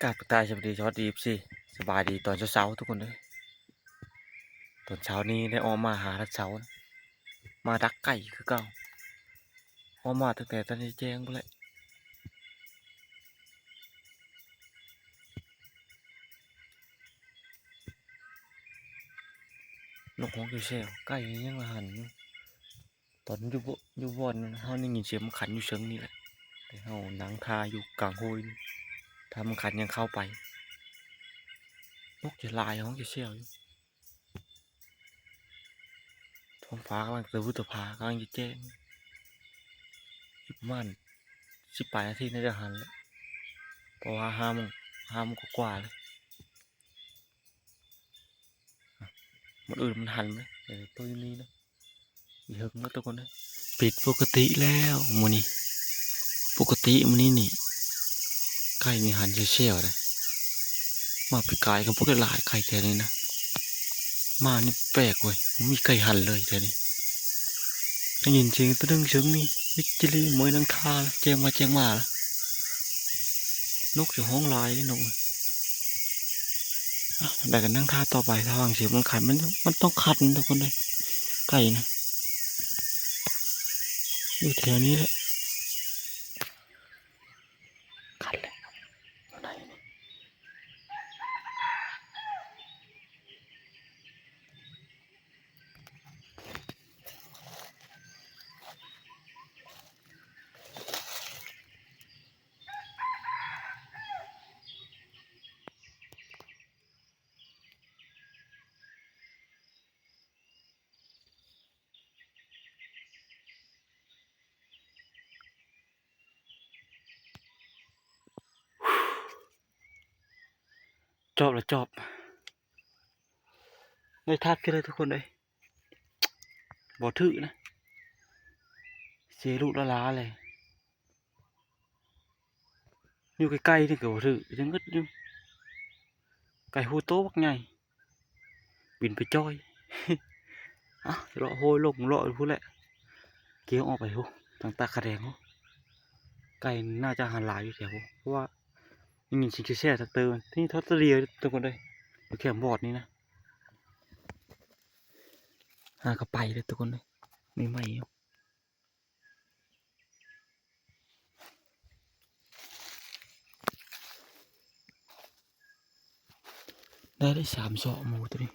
ກາບທັກທາຍສະບາຍດີ ສະຫວັດດີ ເອັຟຊີ ສະບາຍດີຕອນເຊົ້າໆ ທຸກຄົນເດີ. ຕອນເຊົ້ານີ້ໄດ້ອອກມາຫາລາດເຊົ້າ ມາດັກໄກ່ຄືເກົ່າ. ອອກມາຕັ້ງແຕ່ຕອນແຈ້ງພຸ້ນແຫຼະ. ນົກຮ້ອງແຊວໆ ໄກ່ຍັງລະຫັນຢູ່. ຕອນຢູ່ ຢູ່ບ່ອນເຮົາໄດ້ຍິນສຽງມັນຂັນຢູ່ເຊິ່ງນີ້ແຫຼະ ແຕ່ເຮົານັ່ງຖ້າຢູ່ກາງໂຮຍນີ້ ຖ້າມັນຂັນຍັງເຂົ້າໄປ. ນົກຈະຫຼາຍ ຮ້ອງຈະແຊວຢູ່. ທ້ອງຟ້າກຳລັງຕະວຸດຕະພາ ກຳລັງຈະແຈ້ງ. ອີກປະມານສິບປາຍນາທີໜ້າຈະຫັນແຫຼະ ເພາະວ່າຫ້າໂມງ ຫ້າໂມງກວ່າໆ ແລ້ວ. ໝົດອື່ນມັນຫັນເລີຍ ເອີ ໂຕຢູ່ນີ້ນະ ອີເຫິງແລ້ວທຸກຄົນເອີຍ. ຜິດປົກກະຕິແລ້ວມື້ນີ້ ປົກກະຕິມື້ນີ້ນີ້ ໄກ່ນີ້ຫັນແຊວໆເດ້. ມາປີກາຍກໍບໍ່ໄດ້ຫຼາຍໄກ່ແຖວນີ້ນະ ມານີ້ແປກເວີຍ ບໍ່ມີໄກ່ຫັນເລີຍແຖວນີ້. ໄດ້ຍິນສຽງໂຕໜຶ່ງເຊິ່ງນີ້ ວິດຈິລີ ເໝີຍນັ່ງຖ້າ ແຈ້ງມາແຈ້ງມາລະ. ນົກຈະຮ້ອງຫຼາຍເດ້ນົກ. ອາ ໄດ້ກໍນັ່ງຖ້າຕໍ່ໄປ ຖ້າຫວ່າງສຽງມັນຂັນ ມັນ ມັນຕ້ອງຂັນທຸກຄົນເອີຍ ໄກ່ນະ ຢູ່ແຖວນີ້ແຫຼະ. ຂັນແລ້ວ ຢູ່ໃນນີ້. ຈອບລະຈອບ ໄດ້ທັບຄືເລີຍທຸກຄົນເອີຍ. ບໍ່ຖືກນະ ເສລຸລະລາເລີຍ. ຢູ່ໃກ້ໆນີ້ກໍບໍ່ຖືກ ຍັງງຶດຢູ່. ໄກ່ຮູ້ໂຕບັກໃຫຍ່ ບິນໄປຈ່ອຍ. ອະ ເລາະໂຮຍລົງເລາະຢູ່ພຸ້ນແຫຼະ ກຽວອອກໄປພຸ້ນ ທາງຕາຂະແດງພຸ້ນ. ໄກ່ໜ້າຈະຫາຫຼາຍຢູ່ແຖວພຸ້ນ ເພາະວ່າໄດ້ຍິນສຽງແຊວໆ ຕັກເຕີນ. ນີ້ເທົ່າຕາດຽວທຸກຄົນເອີຍ ຢູ່ແຄມບອດນີ້ນະ. ຫາກໍໄປເດີທຸກຄົນເອີຍ ໃໝ່ໆຢູ່. ໄດ້ ໄດ້ສາມຊອກໝູໂຕນີ້.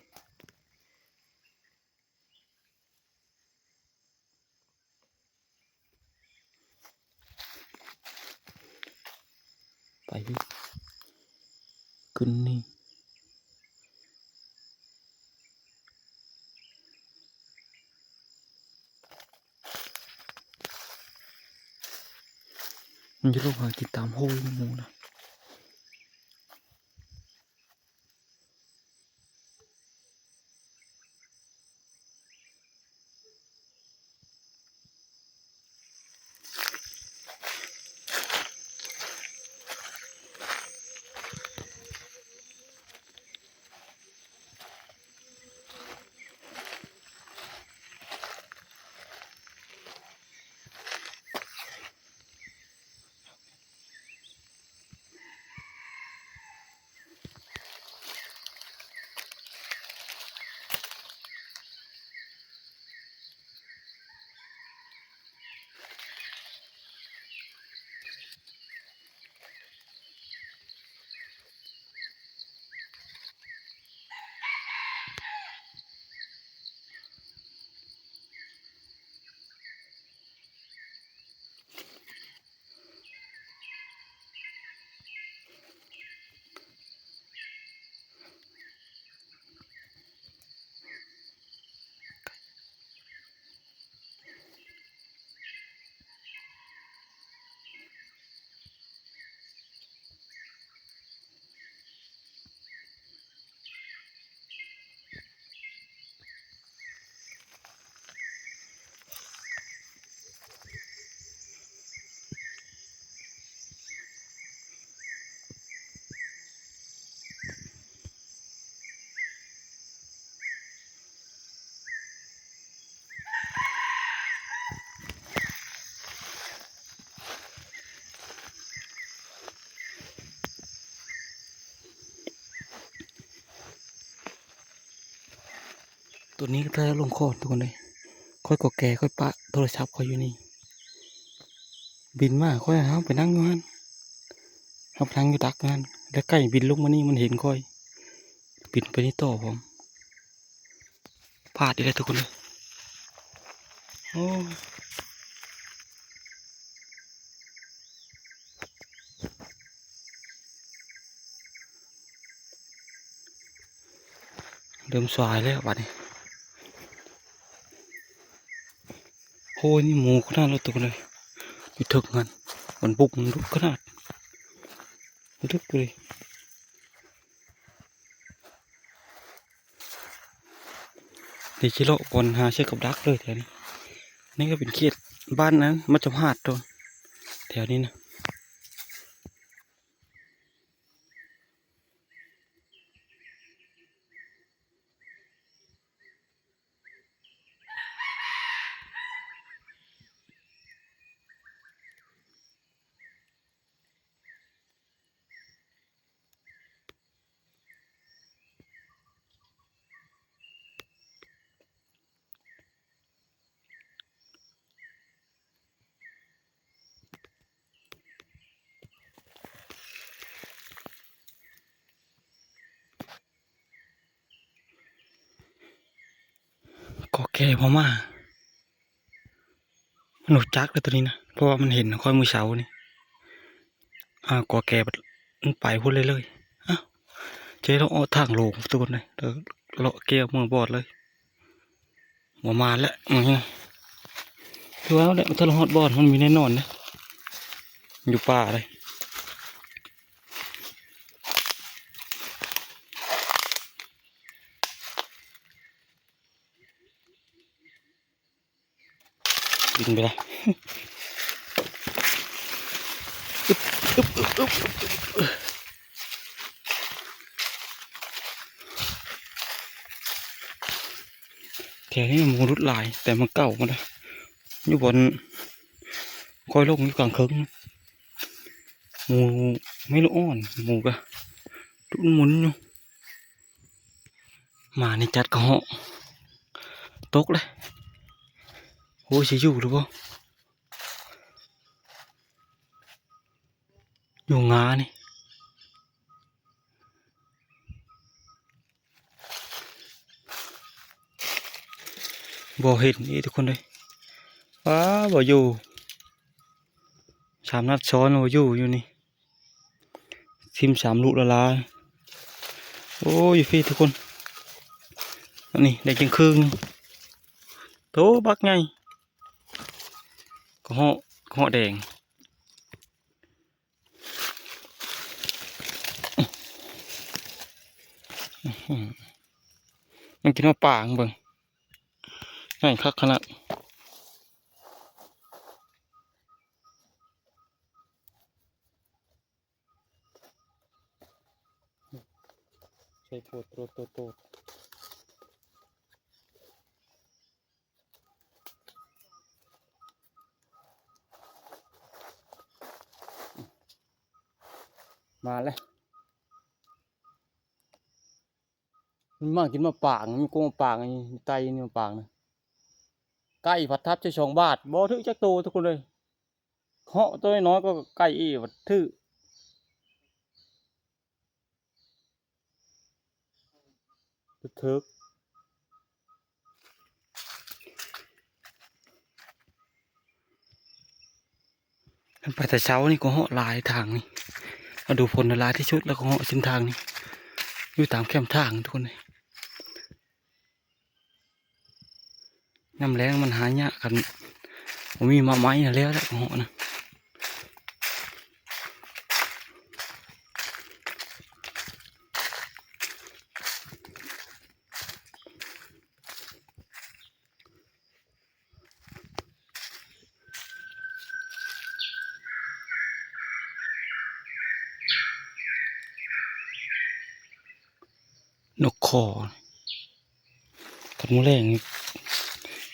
ໄປ ຂຶ້ນນີ້ ມັນຈະລົງຫາກິນຕາມໂຮຍໝູນະ. ຕົວນີ້ກໍໄດ້ລົງຄອນທຸກຄົນເລີຍ. ຂ້ອຍກໍແກ່ ຂ້ອຍປະໂທລະສັບຂ້ອຍຢູ່ນີ້ ບິນມາ ຂ້ອຍ ເຮົາໄປນັ່ງຢູ່ຫັ້ນ ເຮົາໄປນັ່ງຢູ່ດັກຢູ່ຫັ້ນ ແລ້ວໄກ່ບິນລົງມານີ້ ມັນເຫັນຂ້ອຍ ບິນໄປນີ້ຕໍ່ພ້ອມ. ພາດອີກແລ້ວທຸກຄົນເອີຍ ໂອ້. ເລີ່ມສວາຍແລ້ວບັດນີ້. ໂອ້ຍ ມີໝູຂະໜາດເລີຍ ຕົວເລີຍ ຢູ່ເທິງຫັ້ນ ມັນບຸກ ມັນດຸກຂະໜາດ ມັນດຶກເລີຍ. ເດ ຊິເລາະກ່ອນຫາເຊືອກກັບດັກເລີຍແຖວນີ້. ນີ້ກໍເປັນເຂດບ້ານນັ້ນ ມາຈຳຫາດໂຕ ແຖວນີ້ນະ. ກໍແກ່ບໍ່ມາ ມັນຮູ້ຈັກເລີຍຕົວນີ້ນະ ເພາະວ່າມັນເຫັນຂ້ອຍມື້ເຊົ້ານີ້. ອາ ກໍແກ່ມັນໄປພຸ້ນເລີຍເລີຍ. ເຈົ້າ ເຈາະເລາະອອກທາງໂລ່ງທຸກຄົນເອີຍ ເລາະກ່ຽວເມືອບອດເລີຍ. ບໍ່ມາແລ້ວມື້ນີ້ ຄືວ່າແຫຼະ ມັນທະລຸຮອດບ່ອນ ມັນມີແນ່ນອນເດ້ ຢູ່ປ່າເດ້. ບິນໄປລະ ອຶບ ອຶບ ອຶບ ອຶບ ອຶບ. ແຖວນີ້ໝູຫຼຸດຫຼາຍ ແຕ່ມັນເກົ່າໝົດລະ ຢູ່ບ່ອນຂ້ອຍລົງຢູ່ກາງເຄິ່ງ ໝູມີລູກອ່ອນ ໝູກະດຸນໝຸນຢູ່. ໝານີ້ຈັດກະເຫາະ ຕົກເລີຍ. ໂອ້ຍ ຊິຢູ່ຫຼືບໍ່? ຢູ່ງານີ້ ບໍ່ເຫັນອີກທຸກຄົນເອີຍ. ວ້າ ບໍ່ຢູ່ ສາມນັດຊ້ອນ ບໍ່ຢູ່ ຢູ່ນີ້. ທີມສາມລູກລະລາຍ. ໂອ້ຍ ຢູ່ພີ້ທຸກຄົນ ອັນນີ້ໄດ້ຈັ່ງຄຶ່ງ ໂຕບັກໃຫຍ່ ກະເຫາະ ກະເຫາະແດງ. ມັນກິນມາປາງເບິ່ງ ໃຫຍ່ຄັກຂະໜາດ. ໃສ່ໂພດໂຕດໂຕດໂຕດ. ມາແລ້ວ ມັນມາກິນມາປາງ ມີກົງມາປາງ ມີໄຕນີ້ມາປາງນະ. ໄກ່ພັດທັບໃສ່ສອງບາດ ບໍ່ຖືກຈັກໂຕທຸກຄົນເອີຍ. ເຫາະໂຕນ້ອຍໆ ກໍໄກ່ອີກ ຖືກ ຖືກ ຄັນໄປແຕ່ເຊົ້ານີ້ກໍເຫາະຫຼາຍທາງນີ້ ລະດູຝົນຫຼາຍທີ່ສຸດ ແລ້ວກໍເຫາະເສັ້ນທາງນີ້ ຢູ່ຕາມແຄມທາງທຸກຄົນເອີຍ. ຍາມແລ້ງມັນຫາຍາກ ຄັນບໍ່ມີໝາກໄມ້ນະ ແລ້ວແຫຼະ ເຫາະນະ. ນົກຂໍ ຄັນມື້ແລງນີ້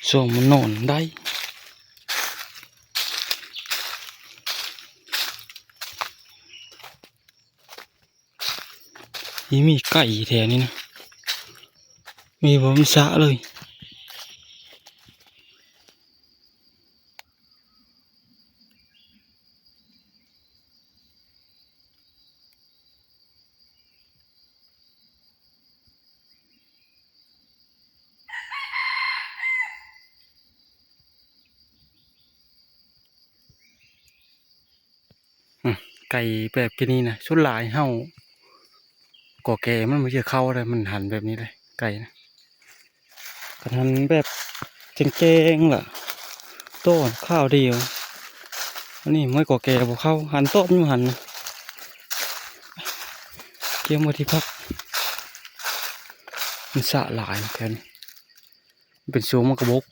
ຊ່ວງມັນນອນໄດ້ ນີ້ມີໄກ່ແຖວນີ້ນະ ມີບໍ່ ມີສະເລີຍ. ໄກ່ແບບກີ້ນີ້ນະ ສ່ວນຫຼາຍເຫົ່າ ກໍແກ່ມັນບໍ່ຢາກເຂົ້າເດ້ ມັນຫັນແບບນີ້ເດ້ ໄກ່ນະ ຄັນຫັນແບບແຈ້ງໆລະ ໂຕຂາວດຽວ ອັນນີ້ມັນກໍແກ່ບໍ່ເຂົ້າ ຫັນຕອບຢູ່ຫັ້ນນະ ກຽມໄວ້ທີ່ພັກ ມັນສະຫຼາຍແຖວນີ້ ມັນເປັນສວນໝາກກະບົກ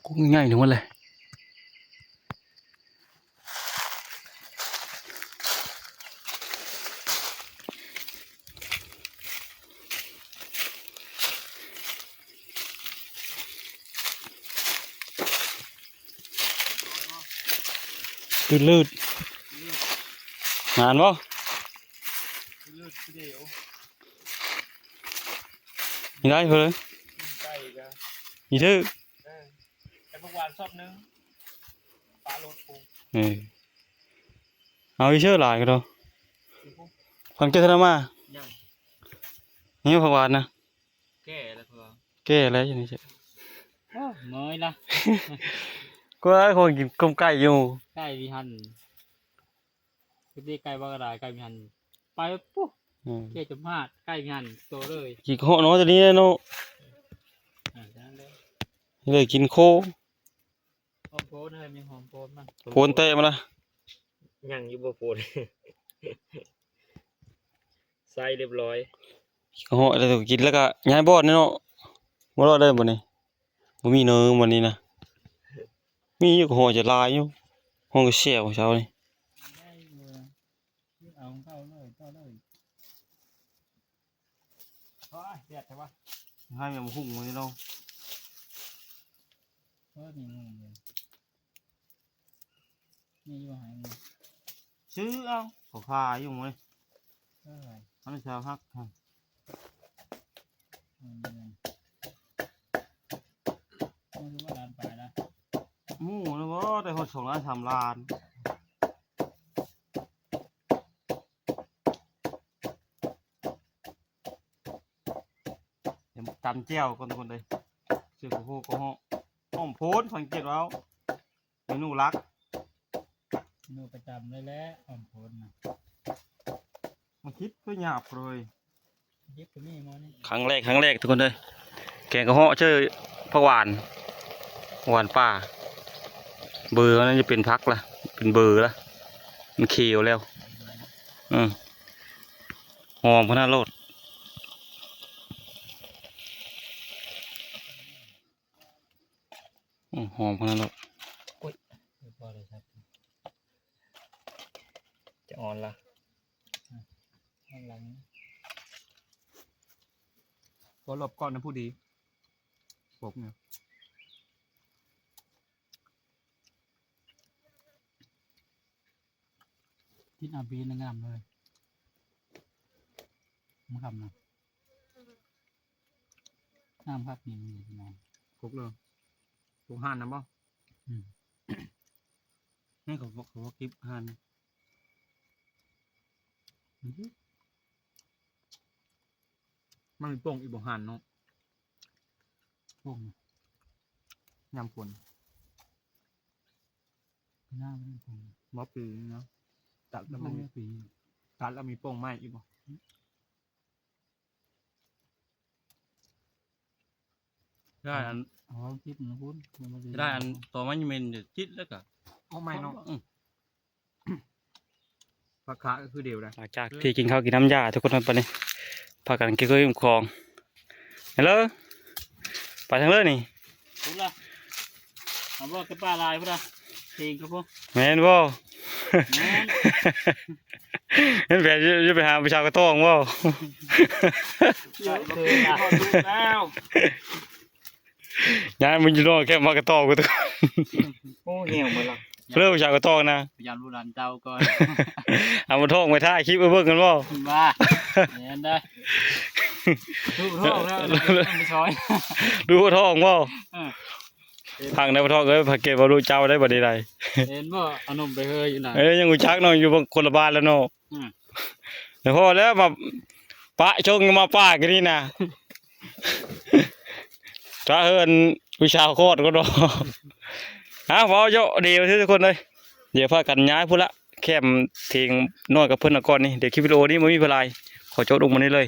ກົກໃຫຍ່ໆທັງໝົດເລີຍ. ລື່ນໆ ງານບໍ່? ນີ້ໄດ້ເພິ່ນ ໄກ່ກະ ນີ້ເດີ ເອີ ໄປເມື່ອວານຊອບໜຶ່ງ ປາໂລດປູ ເອີ ເອົາອີເຊີຫຼາຍກະໂດ ຟັງເຈີທະນະມາ ຍັງ ນີ້ຜັກຫວານນະ ແກ່ແລ້ວ ແກ່ແລ້ວ ຢູ່ນີ້ ໂອ້ ເມື່ອຍລະ ກວ່າຄົນກິນຕົ້ມໄກ່ຢູ່ ໄກ່ວິຫັນ ເຮັດໄດ້ໄກ່ບໍ່ກະໄດ້ ໄກ່ມີຫັ້ນ ໄປປຸ ອືມ ເກຈະມາດ ໄກ່ມີຫັ້ນໂຕເລີຍ ກິນເຫາະເນາະ ຕອນນີ້ເນາະ ເລີຍກິນໂຄ ຫອມໂພນ ເຮີຍ ມີຫອມໂພນມັນ ໂພນແຕະມາລະ ຍັງຢູ່ບໍ່ໂພນ ໃສ່ຮຽບຮ້ອຍ ກິນເຫາະ ແລ້ວກໍກິນ ແລ້ວກໍຍ້າຍບ່ອນເນາະ ບໍ່ລອດເດີບັດນີ້. ບໍ່ມີເນີບາດນີ້ນະ ມີຢູ່ ກໍເຫາະຈະຫຼາຍຢູ່ ເຫາະກະແຊວເຊົ້ານີ້ ເອົາເຂົ້າເລີຍ ເຂົ້າເລີຍ ໂອ້ຍ ແດດແທ້ວະ ໃຫ້ແມ່ນຫຸ້ງມື້ນີ້ເນາະ ເອີ ມີຫຸ້ງຢູ່ ມີຢູ່ໃຫ້ ຊື້ເອົາ ເຂົາຂາຍຢູ່ມື້ນີ້ ເອີ ມັນຊາວພັກ ອືມ ໝູ່ນະບໍ່ ໄດ້ຮອດສອງລ້ານສາມລ້ານ ດຽວຕຳແຈ່ວກ່ອນທຸກຄົນເອີຍ ຊື້ເຂົ້າໂພດເຂົ້າເຫາະ ຫອມໂພນ ສັງເກດເອົາ ເມນູຫຼັກ ເມນູປະຈຳເລີຍແຫຼະ ຫອມໂພນນະ ມັນຄິດຄືຫຍາບເລີຍ ດິບກໍມີໝໍນີ້ ຄັ້ງແລກ ຄັ້ງແລກທຸກຄົນເອີຍ ແກງກະເຫາະເຈີຜັກຫວານ ຫວານປ່າ ເບີມັນຈະເປັນຜັກລະ ເປັນເບີລະ ມັນຂຽວແລ້ວ ອືມ ຫອມຂະໜາດໂລດ. ອືມ ຫອມຂະໜາດນັ້ນ ໂອ້ຍ ບໍ່ໄດ້ຊັບ ຈະອ່ອນລະ ອ່ອນຫຼັງ ບໍ່ລອບກ້ອນນະຜູ້ດີ ປົກນີ້ ທິດອາບີນະງາມເລີຍ ມະຂາມນະ ງາມຄັກນີ້ ນີ້ພີ່ນ້ອງ ປົກເລີຍ ປົກຫ່ານນະບໍ່? ອືມ ໃຫ້ເຂົາ ເຂົາເກັບຫ່ານ ອືຮຶ ມັນມີປົ່ງອີກບໍ່ ຫ່ານເນາະ ປົ່ງ ຍາມຝົນ ໜ້າມັນ ບໍ່ປີນີ້ເນາະ ຕັດແລ້ວມັນມີ ບໍ່ປີ ຕັດແລ້ວມີປົ່ງໃໝ່ອີກບໍ່? ໄດ້ອັນ ອໍ ຈິດນະພຸ້ນ ໄດ້ອັນຕໍ່ໄມ້ເມັນຈິດແລ້ວກະ ເອົາໃໝ່ເນາະ ອືມ ຜັກຂາກໍຄືດຽວໄດ້ ຫຼັງຈາກທີ່ກິນເຂົ້າກິນນ້ຳຢາທຸກຄົນ ບັດນີ້ພາກັນເກັບເຄື່ອງເກັບຂອງ ເຮັດເລີຍ ໄປທາງເລີຍນີ້ ພຸ້ນລະ ເອົາບໍ່ ແຕ່ປາຫຼາຍພຸ້ນລະ ເອງກໍບໍ່ ແມ່ນບໍ່? ແມ່ນ ແມ່ນແຜນ ຈະໄປຫາຜູ້ສາວກະຕ້ອງບໍ່? ຍາຍມັນຢູ່ນອກແຄມໝາກກະຕ້ອງ ໂອ້ ແຫ້ວໝົດລະ ເລີຍຜູ້ສາວກະຕ້ອງນະ ພະຍາມລູກຫຼານເຕົ້າກ່ອນ ເອົາມາທ້ອງໄປຖ່າຍຄລິບໃຫ້ເບິ່ງກັນບໍ່? ວ່າ ແມ່ນໄດ໋ ລູກທ້ອງແລ້ວ ໄປຊ່ອຍ ລູກທ້ອງບໍ່? ເອີ ຟັງໄດ້ບໍ່ທ້ອງເອີຍ ພະເກດວ່າລູກເຈົ້າໄດ້ບັດນີ້ໄດ໋ ເຫັນບໍ່ ເອົານົມໄປເຮີຢູ່ນະ ເອີ ຍັງຮູ້ຈັກເນາະ ຢູ່ຄົນລະບ້ານແລ້ວເນາະ ອືມ ແຕ່ພໍແລ້ວ ມາປະຊົງມາປາກຢູ່ນີ້ນະ ຖ້າເອີ້ນຜູ້ສາວຄອດກໍດອກ ຮະ ເວົ້າເຍາະດີວ່າຊີ້ທຸກຄົນເອີຍ ດຽວພາກັນຍ້າຍພຸ້ນລະ ແຄມເຖງນ້ອຍກັບເພິ່ນນະກ່ອນນີ້. ດຽວຄລິບວິດີໂອນີ້ບໍ່ມີເວລາ ຂໍຈົບລົງມານີ້ເລີຍ.